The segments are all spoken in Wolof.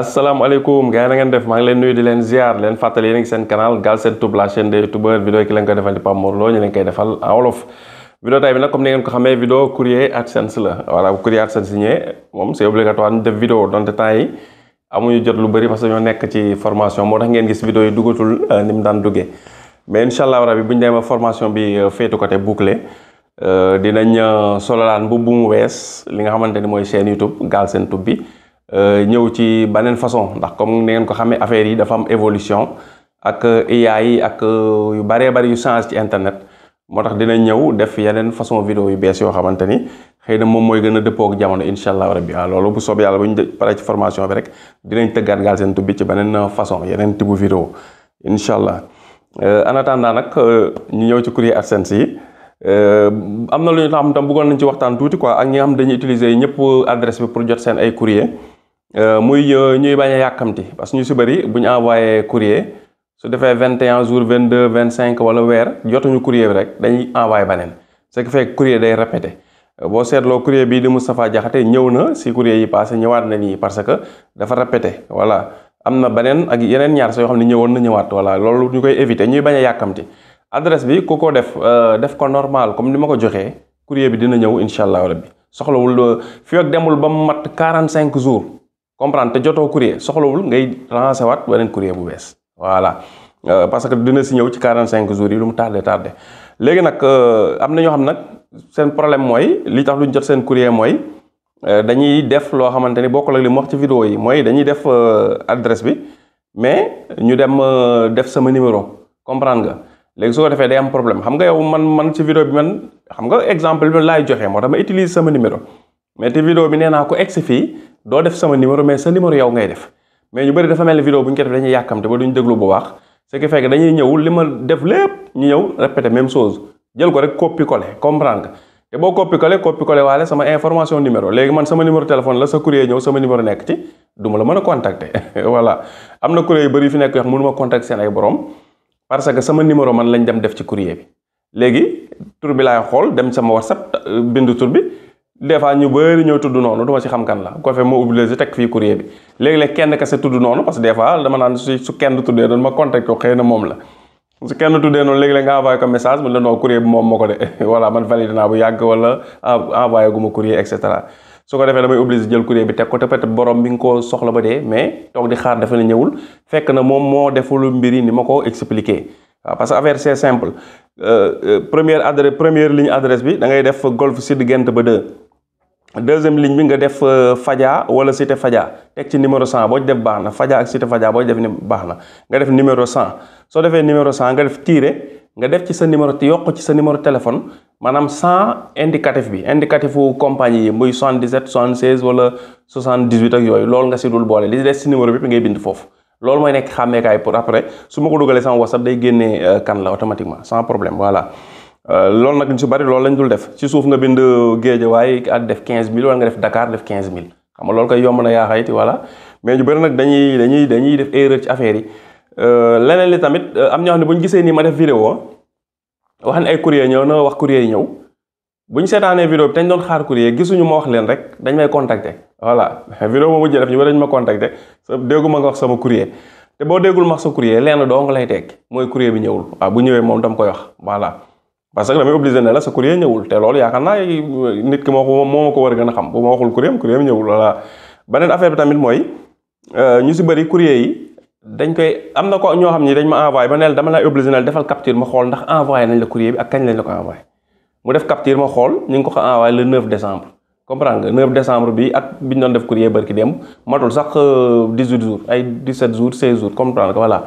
asalaamaaleykum gars yi na ngeen def maa ngi leen nuyu di leen ziar leen fàttali yéen a ngi seen canal Galsen Tube la chaîne des youtubeurs vidéo ki leen koy defal di Pape Mor Lo ñu leen koy defal en wolof. vidéo tay bi nag comme ni ngeen ko xamee vidéo courrier AdSense la voilà courrier AdSense ñëwee moom c'est obligatoire ñu def vidéo donte temps yi amuñu jot lu bëri parce que ñoo nekk ci formation moo tax ngeen gis vidéo yi dugatul ni mu daan duggee mais incha allah rabi bu ñu demee formation bi féetu côté bouclé dinañ sololaan bu mu wees li nga xamante ni mooy chaîne YouTube Galsen Tube bi. ñëw ci beneen façon ndax comme ni ngeen ko xamee affaire yi dafa am évolution ak IA yi ak yu bëree bëri yu change ci internet moo tax dina ñëw def yeneen façon vidéo yu bees yoo xamante ni xëy na moom mooy gën a dëppoo ak jamono incha allah rabbi waaw loolu bu soob yàlla bu ñu paree ci formation bi rek dinañ tëggaat Galsen Tube bi ci beneen façon yeneen type vidéo incha allah en attendant nag ñu ñëw ci courrier AdSense yi am na lu ñu xam tam bëggoon nañ ci waxtaan tuuti quoi ak ñi nga xam dañuy utiliser ñëpp adresse bi pour jot seen ay courrier muy ñuy bañ a yàkkamti parce que ñu si bëri bu ñu envoyé courrier su defee 21 jours 22 25 wala weer jotuñu courrier bi rek dañuy envoyé beneen ce qui fait courrier day répété boo seetloo courrier bii di Moustapha Diakhaté ñëw na si courrier yi passé ñëwaat na nii parce que dafa répété voilà am na beneen ak yeneen ñaar soo xam ne ñëwoon na ñëwaat voilà loolu ñu koy éviter ñuy bañ a yàkkamti adresse bi ku ko def ko normal comme ni ma ko joxee courrier bi dina ñëw incha allah rabbi soxlawul fii ak demul ba mu mat 45 jours. comprendre te jotoo courrier soxlawul ngay lancer waat beneen courrier bu bees voilà parce que dina si ñëw ci 45 jours yi lu mu tardé léegi nag am na ñoo xam nag seen problème mooy li tax duñ jot seen courrier mooy dañuy def loo xamante ni bokkul ak li mu wax ci vidéo yi mooy dañuy def adresse bi mais ñu dem def sama numéro comprendre nga léegi su ko defee day am problème xam nga yow man ci vidéo bi man xam nga exemple bi laay joxe moo tax ma utilise sama numéro mais te vidéo bi nee naa ko egsi fii doo def sama numéro mais sa numéro yow ngay def mais ñu bëri dafa mel ni vidéo bu ñu ko def dañuy yàkkamte ba duñ déglu bu baax ce qui fait que dañuy ñëw li ma def lépp ñu ñëw répéter même chose jël ko rek copie coller comprendre nga te boo copie coller waale sama information numéro léegi man sama numéro téléphone la sa courrier ñëw sama numéro nekk ci du ma la mën a contacter voilà am na courrier yu bëri yu fi nekk yoo xam mënu ma contacter seen ay borom parce que sama numéro man lañ dem def ci courrier bi léegi tur bi laay xool dem sama WhatsApp bindu tur bi des fois ñu bëri ñëw tudd noonu du ma ci xam kan la ko fee ma obligé teg fii courrier bi léegi-léeg kenn kese tudd noonu parce que des fois dama naan su kenn tuddee noonu ma contacté ko xëy na moom la su kenn tuddee noonu léegi-léeg nga envoyé ko message mu la non courrier bi moom moo ko de voilà man validé naa bu yàgg wala envoyé gu ma courrier et cetera su ko defee damay obligé jël courrier bi teg ko te peut-être borom mi ngi ko soxla ba dee mais toog di xaar dafa ne ñëwul fekk na moom moo deful mbir yi ni ma ko expliqué waaw parce que affaire c'est simple première ligne adresse bi da ngay def Golf Sud Gent ba 2 deuxième ligne bi nga def Fadia wala Cité Fadia teg ci numéro 100 boo ci def baax na Fadia ak Cité Fadia boo ci def ni baax na nga def numéro 100 soo defee numéro 100 nga def tiré nga def ci sa numéro yokk ci sa numéro téléphone maanaam 100 indicatif bi indicatifu compagnie yi muy 77 76 wala 78 ak yooyu loolu nga si dul boole li des si numéro bi ngay bind foofu loolu mooy nekk xàmmeekaay pour après su ma ko dugalee sama WhatsApp day génnee kan la automatiquement sans problème voilà loolu nag ñu si bari loolu lañ dul def ci suuf nga bind Guédiawaye ak def 15000 wala nga def Dakar def 15000 xam nga loolu koy yomb na yaa xayti voilà mais ñu bëri nag dañuy def erreur ci affaire yi leneen li tamit am ñoo xam ne bu ñu gisee nii ma def vidéo wax ne ay courrier ñëw na wax courrier yi ñëw bu ñu seetaanee vidéo bi dañ doon xaar courrier gisuñu ma wax leen rek dañ may contacter voilà vidéo ma mujjee def ñu bari dañ ma contacter dégguma nga wax sama courrier te boo déggul ma wax sa courrier lenn doo nga lay tekki mooy courrier bi ñëwul waaw bu ñëwee moom dama koy wax voilà parce que damay obligé ne la sa courrier ñëwul te loolu yaakaar naa nit ki moo ma ko war a gën a xam bu ma waxul courrier bi ñëwul voilà beneen affaire bi tamit mooy ñu si bëri courrier yi dañ koy am na ko ñoo xam ni dañ ma envoyé ba neel dama lay obligé ne defal capture ma xool ndax envoyé nañ la courrier bi ak kañ lañ la ko envoyé mu def capture ma xool ñu ngi ko envoyé le 9 décembre comprendre nga 9 décembre bi ak bi ñu doon def courrier barki démb matul sax 18 jours ay 17 jours 16 jours comprendre nga voilà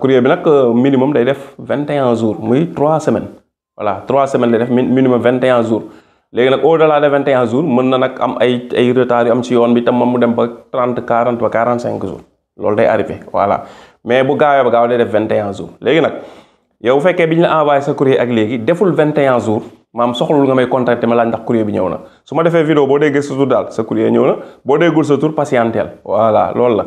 courrier bi nag minimum day def 21 jours muy 3 semaines voilà 3 semaines lay def minimum 21 jours léegi nag au delà de 21 jours mën na nag am ay retard yu am ci yoon bi tam moom mu dem ba 30 40 ba 45 jours loolu day arrivé voilà mais bu gaawee ba gaaw day def 21 jours léegi nag yow bu fekkee bi ñu la envoyé sa courrier ak léegi deful 21 jours maam soxlul nga may contacter ma laaj ndax courrier bi ñëw na su ma defee vidéo boo déggee sa tur daal sa courrier ñëw na boo déggul sa tur patientel voilà loolu la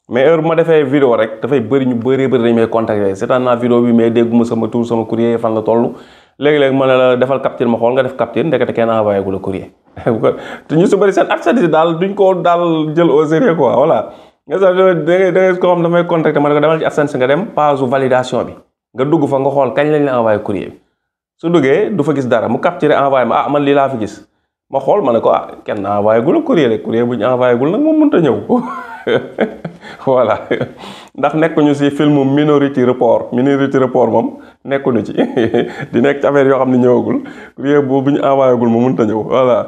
mais heure bu ma defee vidéo rek dafay bëri ñu bëri dañ may contacter seetaan naa vidéo bi mais dégguma sama tur sama courrier fan la toll léegi-léegi ma ne la defal capture ma xool nga def capture ndekete kenn envoyé gu la courrier te ñu su bëri seen accès daal duñ ko daal jël au sérieux quoi voilà nga sax da ngay ko xam damay contacter ma ne ko demal ci AdSense nga dem page validation bi nga dugg fa nga xool kañ lañ la envoyé courrier bi su duggee du fa gis dara mu capturé envoyé ma man lii laa fi gis ma xool ma ne ko kenn envoyé gul courrier rek courrier bu ñu envoyé gul nag moom mënut a ñëw voilà ndax nekkuñu si film Minority Report moom nekkuñu ci di nekk ci affaire yoo xam ne ñëwagul courrier bu ñu envoyé gul moom mënut a ñëw voilà.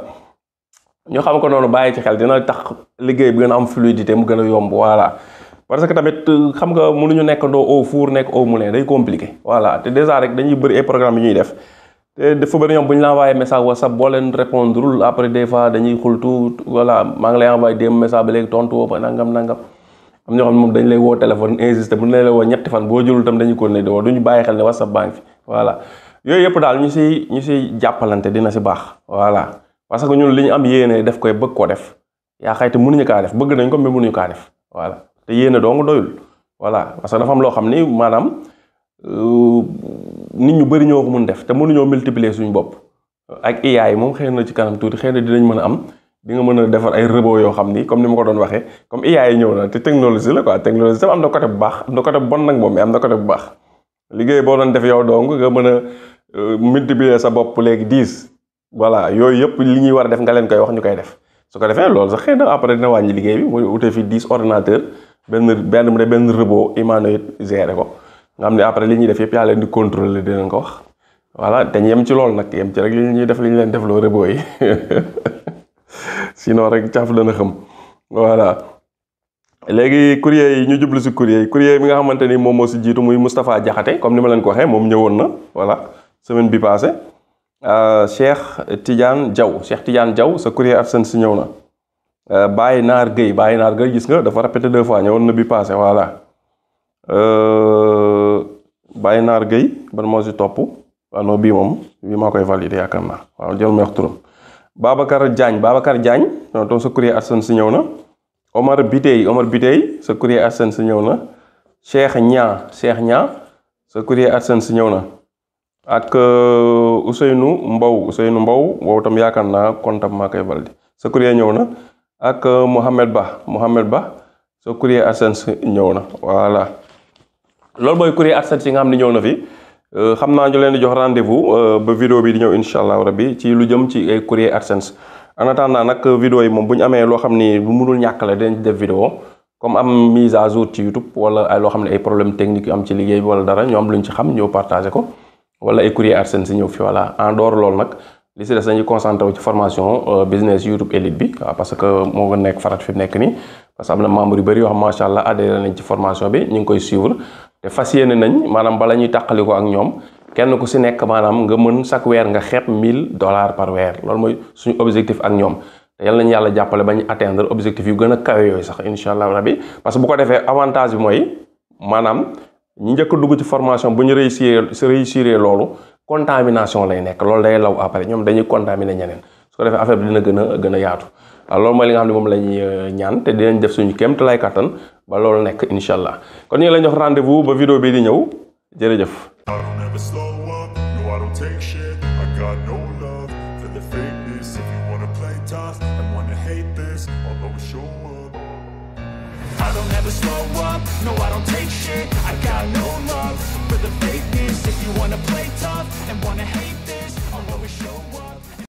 ñu xam ko noonu bàyyi ci xel dina tax liggéey bi gën a am fluidité mu gën a yomb voilà parce que tamit xam nga mënuñu nekk doo au four nekk au moulin day compliqué voilà te déjà rek dañuy bëri ay programme yi ñuy def te dafa bëri ñoom bu ñu la envoyé message WhatsApp boo leen répondrul après des fois dañuy xultu voilà maa ngi lay envoyé démb message ba léegi tontu woo ba nangam am ñoo xam ne moom dañ lay woo téléphone insisté bu ñu lay woo ñetti fan boo jëlul tam dañuy continuer di woo duñu bàyyi xel ne WhatsApp baa ngi fi voilà yooyu yëpp daal ñu siy jàppalante dina si baax voilà parce que ñun li ñu am yéene def koy bëgg koo def yaa xayti mënuñu kaa def bëgg nañ ko mais mënuñu kaa def voilà te yéene dong doyul voilà parce que dafa am loo xam ni maanaam nit ñu bëri ñoo ko mun def te mënuñoo multiplier suñu bopp ak IA yi moom xëy na ci kanam tuuti xëy na dinañ mën a am di nga mën a defar ay robot yoo xam ni comme ni ma ko doon waxee comme IA yi ñëw na te technologie la quoi technologie tam am na côté bu baax am na côté bu bon nag moom mais am na côté bu baax liggéey boo doon def yow dong nga mën a multiplier sa bopp léegi 10 voilà yooyu yëpp li ñuy war a def nga leen koy wax ñu koy def su ko defee loolu sax xëy na après dina wàññi liggéey bi muy ute fi 10 ordinateur benn robot humanoïde géré ko nga xam ne après li ñuy def yëpp yaa leen di contrôler dinañ ko wax voilà te ñu yem ci loolu nag yem ci rek li ñuy def li ñu leen def loo robot yi sinon rek caaf dana xam voilà léegi courrier yi ñu jublu si courrier yi mi nga xamante ni moom moo si jiitu muy Moustapha Diakhaté comme ni ma leen ko waxee moom ñëwoon na voilà semaine bi passée Cheikh Tidiane Diaw sa courrier AdSense ñëw na Baye Naar Gueye gis nga dafa répété 2 fois ñëwoon na bi passé voilà Baye Naar Gueye ban moo si topp waaw non bii maa koy validé yaakaar naa waaw jël ma wax turam Babacar Diagne donc sa courrier AdSense ñëw na Omar Bitey sa courrier AdSense ñëw na Cheikh Nia sa courrier AdSense ñëw na ak Ousseynou Mbow boobu tam yaakaar naa comptable maa koy validé sa courrier ñëw na ak Mohamed Ba sa courrier AdSense ñëw na voilà loolu mooy courrier AdSense yi nga xam ne ñëw na fi xam naa ñu leen di jox rendez-vous ba vidéo bi di ñëw incha allah rabbi ci lu jëm ci ay courrier AdSense en attendant nag vidéo yi moom bu ñu amee loo xam ni lu mënul ñàkk la dinañ def vidéo comme am mise à jour ci YouTube wala ay loo xam ne ay problème technique yu am ci liggéey bi wala dara ñu am luñ ci xam ñëw partagé ko wala ay courrier AdSense ñëw fi voilà en dehors loolu nag li si des dañuy concentré wu ci formation business YouTube élite bi waaw parce que moo nga nekk farat fi nekk nii parce que am na membre yu bëri yoo xam macha allah adhéré nañ ci formation bi ñu ngi koy suivre te fas yéene nañ maanaam bala ñuy tàqali ko ak ñoom kenn ku si nekk maanaam nga mën chaque weer nga xeeb $1000 par weer loolu mooy suñu objectif ak ñoom te yal nañu yàlla jàppale ba ñu atteindre objectif yu gën a kawe yooyu sax incha allah rabbi parce que bu ko defee avantage bi mooy maanaam ñi njëkk a dugg ci formation bu ñu réussir loolu contamination lay nekk loolu day law après ñoom dañuy contaminer ñeneen su ko defee affaire bi dina gën a yaatu waaw loolu mooy li nga xam ne moom la ñuy ñaan te dinañ def suñu kéem lay kattan ba loolu nekk incha allah kon ñu ngi lay jox rendez-vous ba vidéo bi di ñëw jërëjëf. I don't ever slow up, no I don't take shit. I got no love for the fakeness. If you wanna play tough and wanna hate this, I'll always show up.